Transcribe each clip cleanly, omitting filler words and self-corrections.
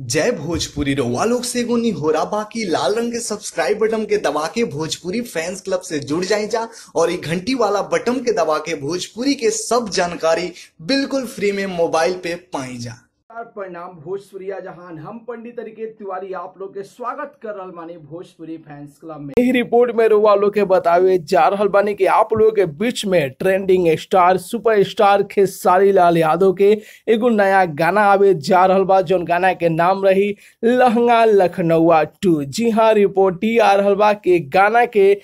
जय भोजपुरी। रउआ लोग से एगो निहोरा बाकी लाल रंग के सब्सक्राइब बटन के दबा के भोजपुरी फैंस क्लब से जुड़ जाए जा और ये घंटी वाला बटन के दबा के भोजपुरी के सब जानकारी बिल्कुल फ्री में मोबाइल पे पाई जा। प्रणाम भोजपुरिया जहान, हम पंडित अनिकेत तिवारी आप लोग के स्वागत कर रहल बानी भोजपुरी फैंस क्लब में। एही रिपोर्ट में रउआ लोग के बतावे जा रहल बानी कि आप लोग के बीच में trending star super star Khesari Lal Yadav के एगो नया गाना आवे जा रहल बा, जौन गाना के नाम रही लहंगा लखनऊआ 2। जी हाँ, रिपोर्ट ई आ रहल बा कि गाना के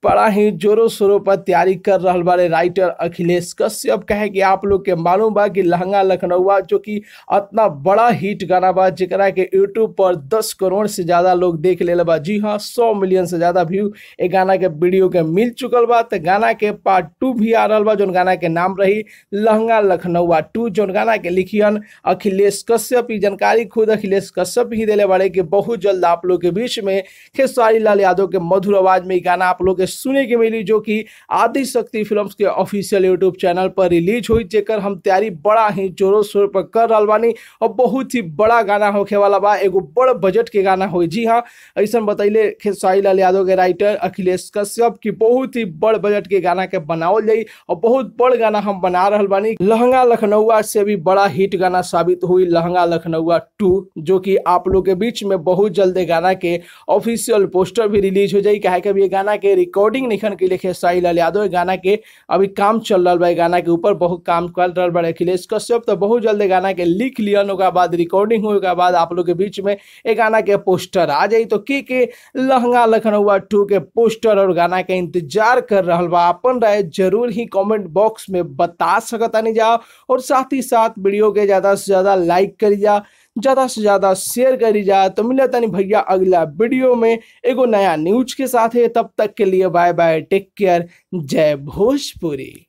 बड़ा ही जोरों शोरों पर तैयारी कर रहल बारे राइटर अखिलेश कश्यप। कहे कि आप लोग के मालूम बा कि लहंगा लखनऊआ जो कि इतना बड़ा हिट गाना बा, जेकरा के यूट्यूब पर 10 करोड़ से ज़्यादा लोग देख ले बा। जी हाँ, 100 मिलियन से ज़्यादा व्यू ए गाना के वीडियो के मिल चुकल बा। तो गाना के पार्ट 2 भी आ रहा बा, जौन गाना के नाम रही लहंगा लखनऊआ 2, जौन गाना के लिखियन अखिलेश कश्यप। जानकारी खुद अखिलेश कश्यप ही दिले बाड़े कि बहुत जल्द आप लोग के बीच में खेसारी लाल यादव के मधुर आवाज़ में गाना आप लोग के सुने के मिली, जो कि आदि शक्ति फिल्म्स के ऑफिशियल यूट्यूब चैनल पर रिलीज हुई, जेकर हम तैयारी बड़ा ही जोरों शोर पर कर रहा बानी और बहुत ही बड़ा गाना होखे वाला बा, एगो बड़ बजट के गाना हो। जी हाँ, ऐसा बतैले खेसारी लाल यादव के राइटर अखिलेश कश्यप की बहुत ही बड़ बजट के गाना के बनावल जाई और बहुत बड़ गाना हम बना रहा बानी। लहंगा लखनऊआ से भी बड़ा हिट गाना साबित हुई लहंगा लखनऊआ 2, जो कि आप लोग के बीच में बहुत जल्द गाना के ऑफिशियल पोस्टर भी रिलीज हो जाए। काहे कि ये गाना के रिकॉर्डिंग निखन के लिए खेसारी लाल यादव गाना के अभी काम चल रहा बा, गाना के ऊपर बहुत काम कर रहा बा अखिलेश कश्यप। तो बहुत जल्द गाना के लिख लियन, ओकरा बाद रिकॉर्डिंग हो, ओकरा बाद आप लोग के बीच में एक गाना के पोस्टर आ जाए। तो के लहंगा लखनऊआ 2 के पोस्टर और गाना के इंतजार कर रहा बा, अपन राय जरूर ही कॉमेंट बॉक्स में बता सकता नहीं जाओ और साथ ही साथ वीडियो के ज़्यादा से ज़्यादा लाइक करी जा, ज़्यादा से ज़्यादा शेयर करी जा। तो मिला तनी भैया अगला वीडियो में एगो नया न्यूज के साथ है, तब तक के लिए बाय बाय, टेक केयर, जय भोजपुरी।